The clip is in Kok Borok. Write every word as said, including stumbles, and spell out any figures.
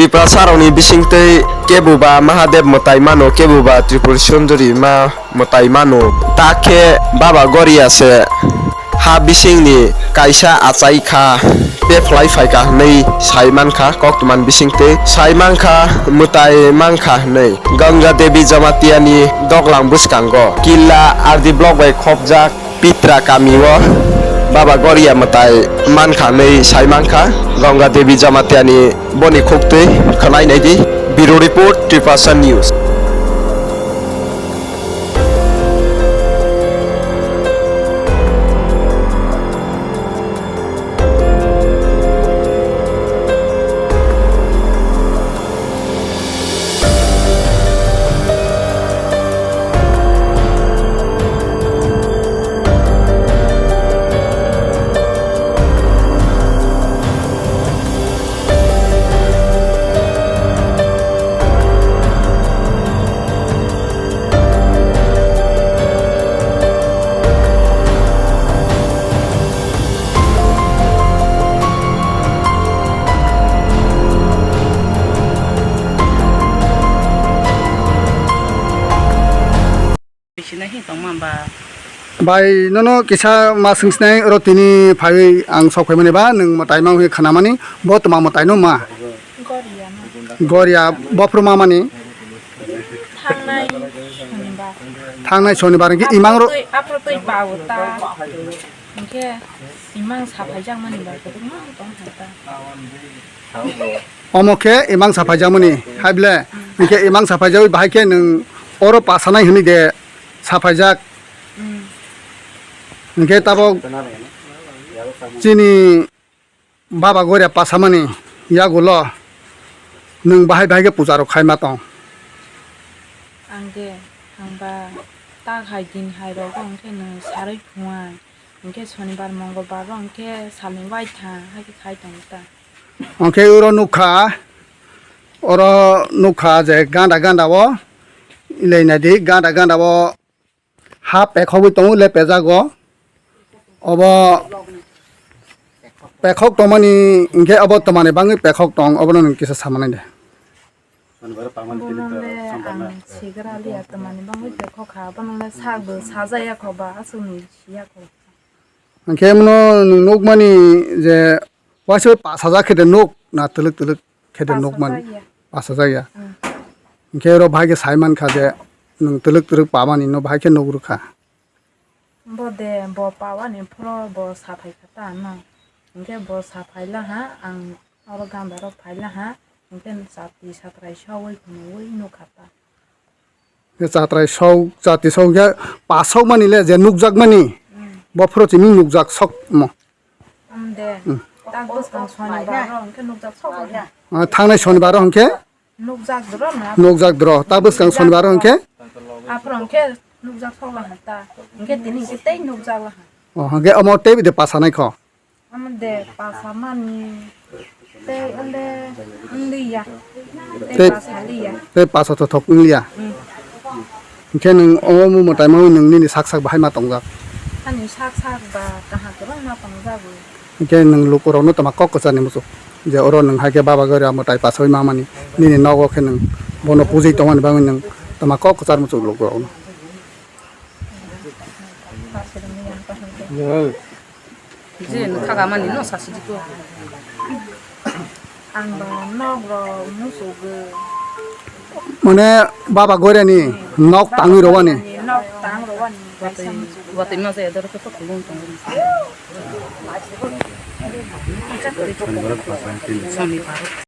Tiprasarokni bisingtwi kebuba Mahadev mwtai mano, kebuba Tripuri Sundori ma mwtai mano. Ta khe Baba Goria se ha bisingni kaisa achai kha, tei phlai phai kha hwnwi sai man kha, koktwmani bisingtwi sai man kha, mwtai man kha hwnwi. Ganga Devi Jamatiani doglang bwskango Killa R D block bai khopjak Pitra kamio Baba Goria mwtai man kha hwnwi sai man kha. Ganga Devi Jamatiani boni khuktwi khwnai nai di. Bureau Report, Tiprasa News. Sina hi tongma ba? Bai, nono kisa ma swngsinai oro tini phaiwi ang sok phaimani ba, nwng mwtai ma hwnwi khnamani, bo twma mwtai no ma? Goria ma. Goria, bophuru ma mani? Thangnai Sonibar. Thangnai Sonibar, hwnkhe imang ro- Aphuru twi, aphuru twi ba o ta. Hwnkhe imang saphaijakmani bai kwbangma tong kha ta. Omo khe imang saphaijakmani, hai ble? Hwnkhe imang saphaijakwi bahai khe nwng oro pasanai hwnwi de saphaijak. Hmm. Hwnkhe tabok chini Baba Goria pasamani yagulo nwng bahai bahai khe puja rok khaima tong? Ang de, ang ba tak hai din hai rogo hwnkhe nwng sarwi phunai, hwnkhe Sonibar Mongolbar ro hwnkhe salni waithang hai khe khai tongo ta. Hwnkhe oro nukha, oro nukha je ganda ganda o, ilai nai di, ganda ganda o ha pekhogwi tongo le pejago. Obo pekhok tongmani hwnkhe obo twmani bangwi pekhok tong, obono nwng kisa samani de. Bono le ang sigra liya twmani bangwi pekhok kha, bono le sakbo sajaya kho ba, aswkni siya kho. Hwnkhe mono nwng nukmani je waisa pasajak khe de nuk na twlwk twlwk khe de nuk man. Pasajak ya. Pasajak ya. Hmm. Hwnkhe oro bahai khe sai man kha je nwng twlwk twlwk pamani no bahai khe nuk rwkha. Bo de bo pawani phoro bo saphai kha ta no. Hwnkhe bo saphai la ha, ang oro ganda rok phai la ha, hwnkhe chati satrai saui phunugwi nuk kha ta. Khe chatrai sok, chati sok khe pasok mani le je nukjak mani, hmm, bo phoro chini nukjak sok mo. Am de, hmm, tak bwskang sonibar ro hwnkhe nukjak sok ro. Ah, thangnai sonibar ro hwnkhe? Nukjak dro na. Nukjak dro. Tak bwskang sonibar ro hwnkhe? Aphuru hwnkhe nukjak sok la ha ta. Hwnkhe tini hwnkhe tei nukjak la ha. Oh, hwnkhe omo tei de pasanai kho? Omo de pasamani tei onde wngliya. Tei, tei pasaliya. Tei pasa thothok wngliya. Hmm. Hwnkhe nwng omo mwtai mawi nwng nini sak sak bahai ma tongjak? Ani sak sak ba kaham kwbangma tongjago. Hwnkhe nwng lukurokno tama kok kwcharni muchuk je oro nwng hai khe Baba Goria mwtai pasawi mamani nini nogo khe nwng bono pujui tongmani bagwi nwng tama kok kwchar muchuk lukurokno. Je nwng khagamani no sasi diko. Ang ba nok rok musugo. Mane Baba Goria ni nok tangwi rowani. Nok tang rowani. Watwi, watwi ma jaya doro khe to khulung tongo. Sonibar.